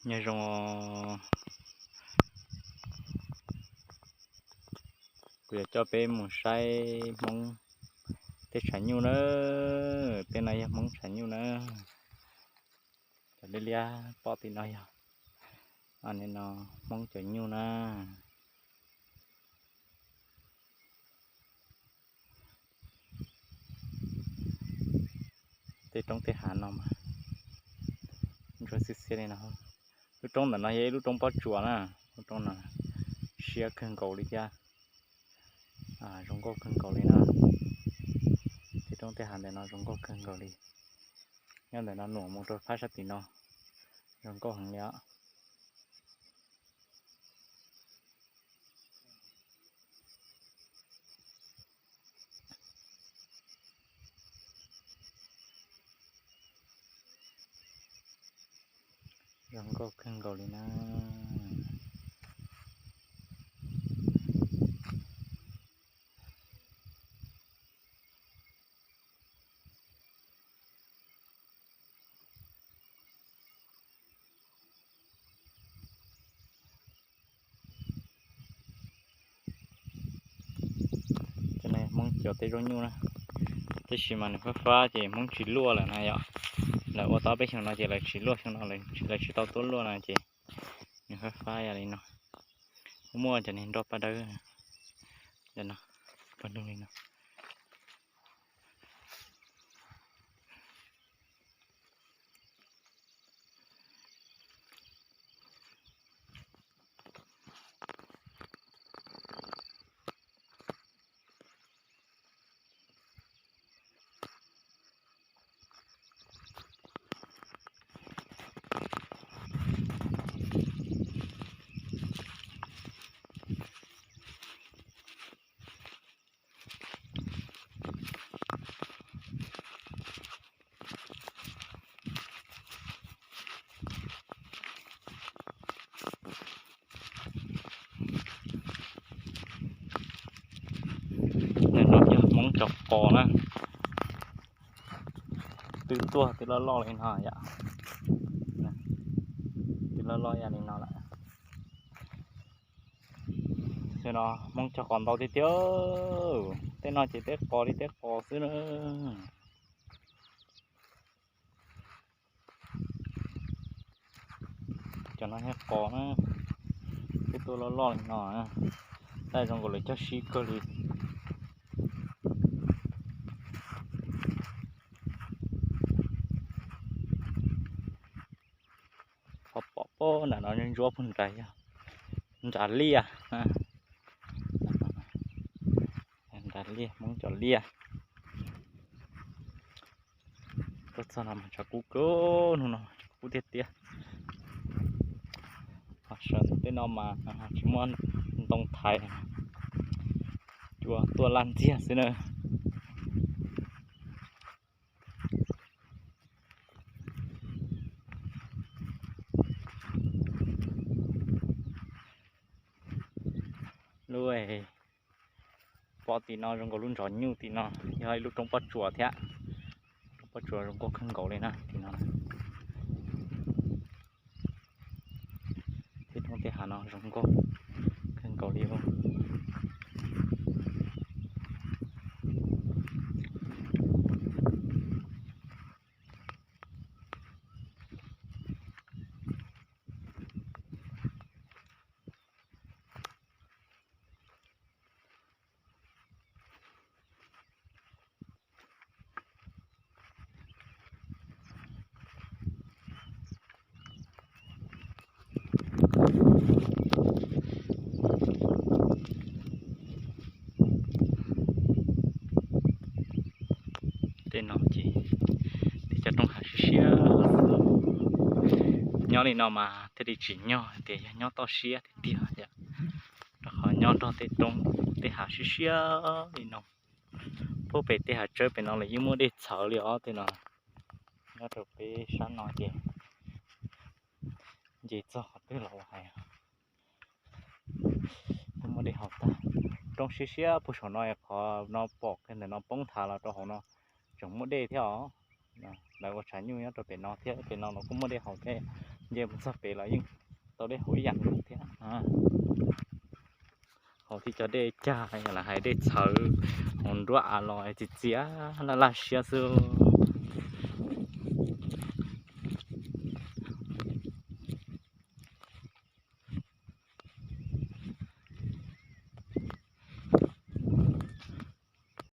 Nyob zoo, kuv yuav coj peb mus saib Hmoob tej tshav nyuj na. Tej no yog Hmoob tshav nyuj na. Cov liab liab pom tim no yog, no Hmoob cov nyuj na. Tej roob tej hav no mas ntsuab xiab xiab li no. Lub roob ntawm no yog ib lub roob pob tsuas na. Lub roob no siab kawg nkaus li thiab, zoo nkauj kawg nkaus li na. Tej roob tej hav ntawm no zoo nkauj kawg nkaus li. Nyob ntawm no nuam mus rau phab sab tim no, zoo nkauj heev li os. Zoo nkauj kawg nkaus li na. Cov no Hmoob cov tej zaub nyuj na, tab sis mas nws fab fab ces Hmoob tsis luaj lawm na yom. Lawv ua tau peb xyoo no ces lawv tsis luaj, xyoo no lawv tsis tau tuaj luaj no ces nws fab fab yam li no. Kuj muaj cov niag nroj paj dawb, cov no, paj dawb li no. Ntawm no yog Hmoob cov qos na, twb tuaj twb loj loj li no yom, twb loj loj yam li no lawm. Xyoo no Hmoob cog qos ntau tiag tiag, tej no ces tej qos li tej qos xwb na. Cov no yog qos na, twb tuaj loj loj li no, tab zoo nkaus lawv cog sib kawg li. Qhov pom pab nram no ntsuab puag nrad yog nrad liaj, nrad liaj, Hmoob cov liaj. Tuaj txog no mas tshav kub kawg, hnub no tshav kub tiag tiag. Ho sawv ntawm tej no mas tsis muaj ntoo thaiv, cua tuaj laj ntxiag xwb na. Lub pom tim no zoo nkaus lub ntsov nyuj tim no, yog ib lub roob pob tsuas thiab. Roob pob tsuas zoo nkauj kawg nkaus li na tim no. Tej roob tej hav no zoo nkauj kawg nkaus li. Tej no ces tej cov roob hav siab siab, nyob li no mas thiaj li tsim nyog tias yog nyob toj siab tiag tiag yom, rau qhov nyob nrog tej roob tej hav siab siab li no. Puag pem tej hav tsawb pem no los yeej muaj dej txhawv li os tej no. Nyob rau peb sab no ces nce txog qhov twg los hais yeej muaj dej haus tag. Roob siab siab puag saum no, qhov no pom kiag ntawm no poob nthav los rau hauv no tseem muaj dej thiab os. Lawv ua tshav nyuj nyob rau pem no thiab, pem no los kuj muaj dej haus thiab. Nce mus txog pem los yeej tau dej haus ib yam nkaus thiab. Haus thiab cov dej cag los hais dej txhawv, haus nruab av los txias txias laj laj siab xwb.